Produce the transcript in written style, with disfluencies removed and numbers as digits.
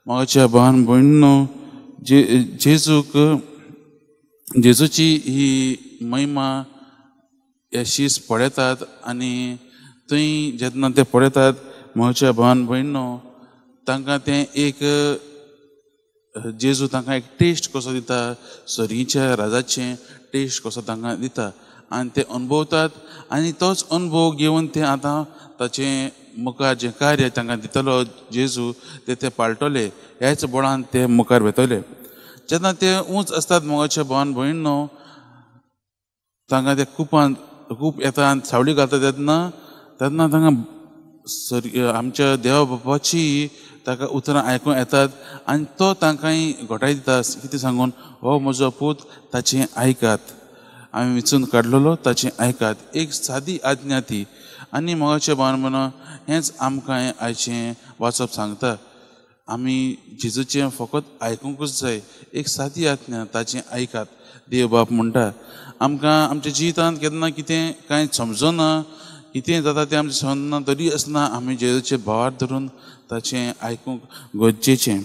मोगाच्या भावान भयणीनो, जेजूक जेजूची ही महिमा हे शीस पळयतात आनी थंय जेन्ना ते पळयतात मोगाच्या भावान भयणीनो, तांकां तें एक जेजू तांकां एक टेस्ट कसो दिता, सर्गीच्या राजाचें टेस्ट कसो तांकां दिता आनी ते अनुभवतात आनी तोच अनुभव घेवन ते आतां ताचें मुखार जें कार्य तांकां दितलो जेजू ते ते पाळटले, ह्याच बळान ते मुखार वतले. जेन्ना ते उंच आसतात मोगाच्या भावान भयणीनो, तांकां ते कुपान कूप येता आनी सावळी घालता तेन्ना तेन्ना तांकां आमच्या देवा बापाची ताका उतरां आयकूंक येतात आनी तो तांकांय घोटाय दिता कितें सांगून, हो म्हजो पूत ताचें आयकात, हांवें विचून काडलेलो ताचें आयकात. एक सादी आज्ञा ती. आनी मोगाच्या भावान भयणीनो, हेंच आमकां आयचें वाचप सांगता. आमी जेजूचें फकत आयकुंकूच जाय, एक सादी आज्ञा, ताचें आयकात. देव बाप म्हणटा आमकां आमच्या जिवितांत केन्ना कितें कांय समजना, कितें जाता तें आमचें समजना, तरी आसतना आमी जेजूचें भावार धरून ताचें आयकूंक गरजेचें.